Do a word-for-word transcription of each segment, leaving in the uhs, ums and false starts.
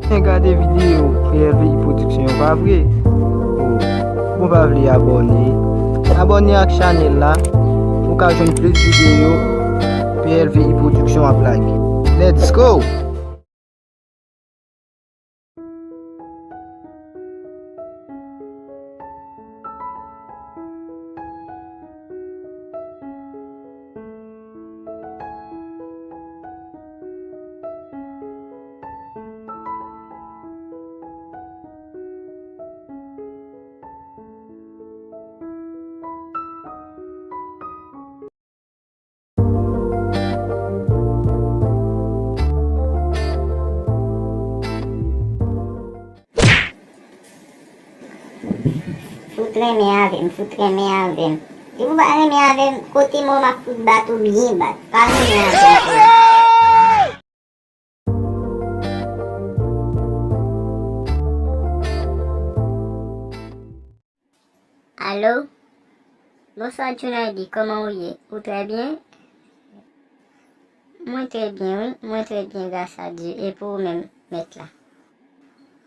Byen gade videyo P L V I Production yo, pa vre? Oh, bon pa vle abòne. Abòne ak chanèl la pou w ka jwenn plis videyo P L V I Production ap lage. Let's go! Fout renmen avè m, fout renmen avè m. Depi w pa renmen avè m, kote mò m ap fout bat ou byen bat. Pa renmen avè m, frè. Alo? Bonswa Junaidi, kòman ou ye? Ou trè byen? Mwen trè byen, wi. Mwen trè byen, gras a Dye. E pou ou menm, mèt la?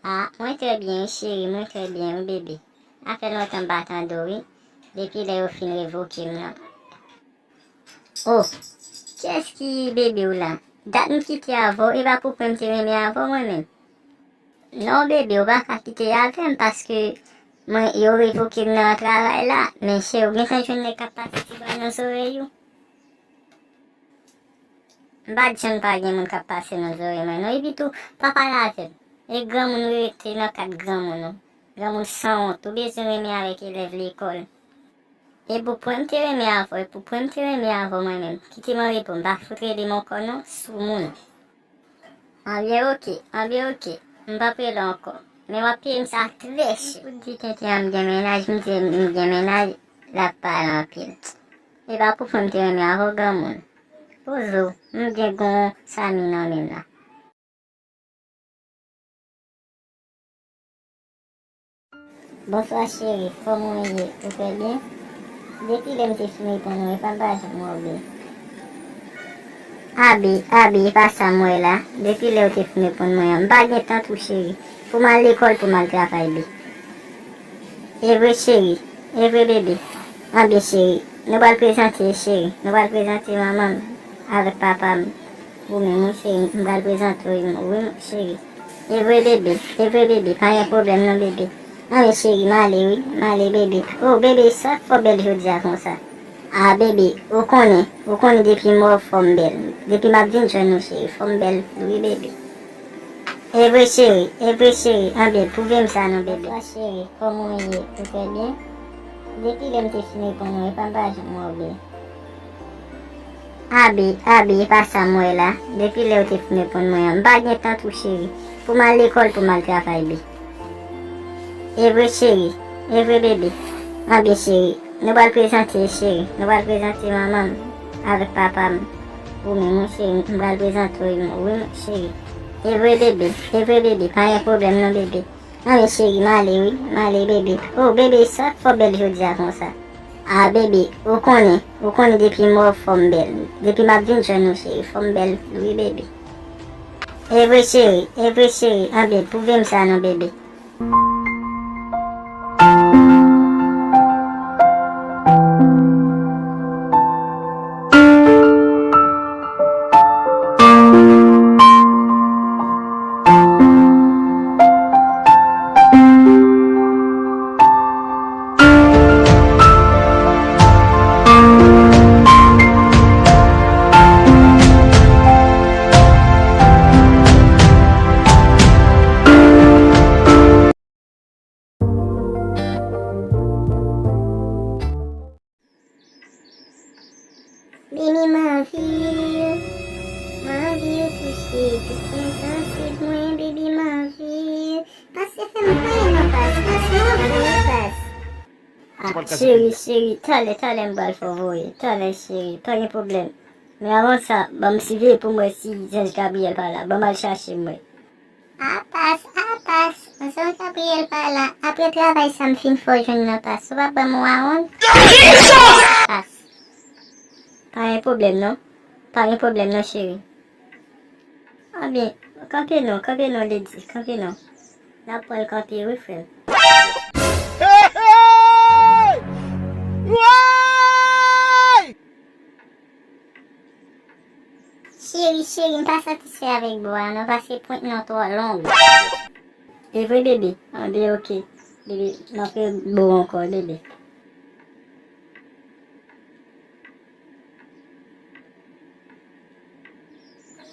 A, mwen trè byen, wi, cheri. Mwen trè byen, wi, bebe. Sa fè lontan m pa tande w, wi. Depi lè yo fin revoke m nan. Oh, kiyès ki bebe w la? Dat m kite avè w, e pa pou pwen m te renmen avè w mwen menm. Non, bebe, ou pa ka kite avè m paske mwen, yo revoke m nan travay la. Men cheri, ou gentan jwenn nèg k ap pase ti bal nan zòrèy ou? M pa t janm pa gen moun k ap pase nan zòrèy mwen, non. Epi tou, pa pale avè m. E granmoun ou rete nan kad granmoun ou. Granmoun sanwont, ou bezwen renmen avèk elèv lekòl. E pou pwen m te renmen avè w, e pou pwen m te renmen avè w mwen menm. Kite m an repo, m pa fout rele m ankò non, soumoun. Anbyen oke, anbyen oke, m p ap rele w ankò. Men w ap peye m sa trè chè. Pou di tenten an m gen mennaj, m di m gen mennaj, l ap pale anpil. E pa pou pwen m te renmen avè w granmoun. Poze w, m gen gon sami nan men m la. Bonswa cheri, kòman w ye? Ou trè byen? Depi lè m te fin reponn ou, e pa m pa janm wè w byen. Abi, Abi, e pa sa m wè la. Depi lè w te fin reponn mwen an, m pa gen tan tou cheri. Pou m al lekòl, pou m al travay byen. E vre cheri, e vre bebe. Anbyen cheri, nou pral prezante cheri, nou pral prezante manman m avèk papa m. Ou menm wi cheri, m pral prezante w wi cheri. E vre bebe, e vre bebe, pa gen pwoblèm non bebe. Anbyen cheri, m ale wi, m ale bebe. Oh bebe, sa k fè w bèl jodi a konsa? A bebe, ou konnen, ou konnen depi m wè w fò m bèl. Depi m ap vin jwenn ou cheri, fò m bèl wi bebe. E vre cheri, e vre cheri, anbyen pwouve m sa non bebe. Bonswa cheri, kòman w ye? Ou trè byen? Depi lè m te fin reponn ou, e pa m pa janm wè w byen. Abi, Abi, e pa sa m wè la. Depi lè w te fin reponn mwen an, m pa gen tan tou cheri. Pou m al lekòl, pou m al travay byen. E vre cheri, e vre bebe. Anbyen cheri, nou pral prezante cheri. Nou pral prezante manman m avèk papa m. Ou menm wi cheri, m pral prezante w wi cheri. E vre bebe, e vre bebe, pa gen pwoblèm non bebe. Anbyen cheri, m ale wi, m ale bebe. Oh bebe, sa k fè w bèl jodi a konsa? A bebe, ou konnen, ou konnen depi m wè w fò m bèl. Depi m ap vin jwenn ou cheri, fò m bèl wi bebe. E vre cheri, e vre cheri, anbyen pwouve m sa non bebe. Baby, m anvi w. M anvi w touche tout zen sansib mwen, baby, m anvi w. Pase fè m voye non pas, pas, m anvi w, pas. Ah, cheri, cheri, talè, talè m pral fè w voye. Talè, cheri, pa gen pwoblèm. Men avan sa, ban m siveye pou m wè si zanj Gabriyèl pa la. Ban m al chache m wè. Apas, Apas, zanj Gabriyèl pa la. Apre travay sa m fin fè w jwenn nan pas, ou p ap ban m yon wawonn? Apas. Pa gen pwoblèm non. Pa gen pwoblèm non, cheri. Ebyen, kanpe non, kanpe non, Lady, kanpe non. N ap pran l kanpe wi, frè m. Cheri, cheri, m pa satisfè avèk bo a non, paske pwent nan twò long. E vre, bebe? Anben, oke. Bebe, m ap fè bo ankò, bebe.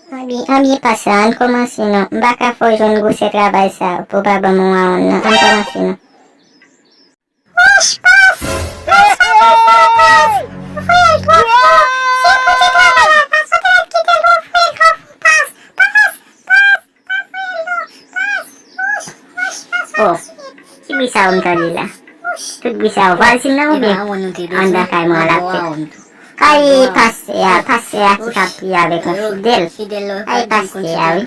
Anben, anben, pas la, ann kòmanse non. M pa ka fè w jwenn gwosè travay sa pou w pa ban m yon wawonn non. Ann kòmanse non. Wouch, pas! Pas, pas, pas, pas, pas! Ou voye l twò fò! Se pou te travay la, pas, ou te mèt kite l pou fè l twò fò, pas! Pas! Pas! Pa voye l non! Pas! Wouch! Wouch! Pas! Oh, ki bri sa yo m tande la? Tout bri sa yo vwazin nan oubyen anndan kay mwen an l ap fèt? Kay pastè a, pastè a ki t ap priye avèk yon fidèl. Kay pastè a, wi.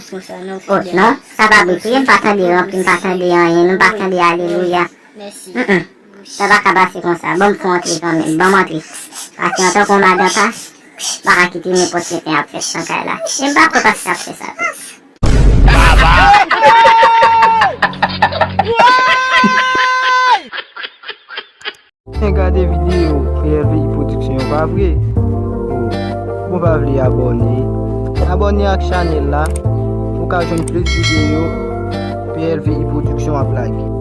Oh, non, sa pa bri priye, m pa tande ranpli, m pa tande anyen, non, m pa tande alelouya. Mm, mm. Sa pa ka pase konsa. Ban m fè w antre kanmenm. Ban m antre. Paske antanke yon madan pas, m pa ka kite nenpòt tenten ap fèt nan kay la. E m pa kwè pastè ap fè sa tou. Byen gade videyo P L V I Production yo, pa vre? Oh, bon, pa vle abòne. Abòne ak chanèl la pou w ka jwenn plis videyo P L V I Production ap lage.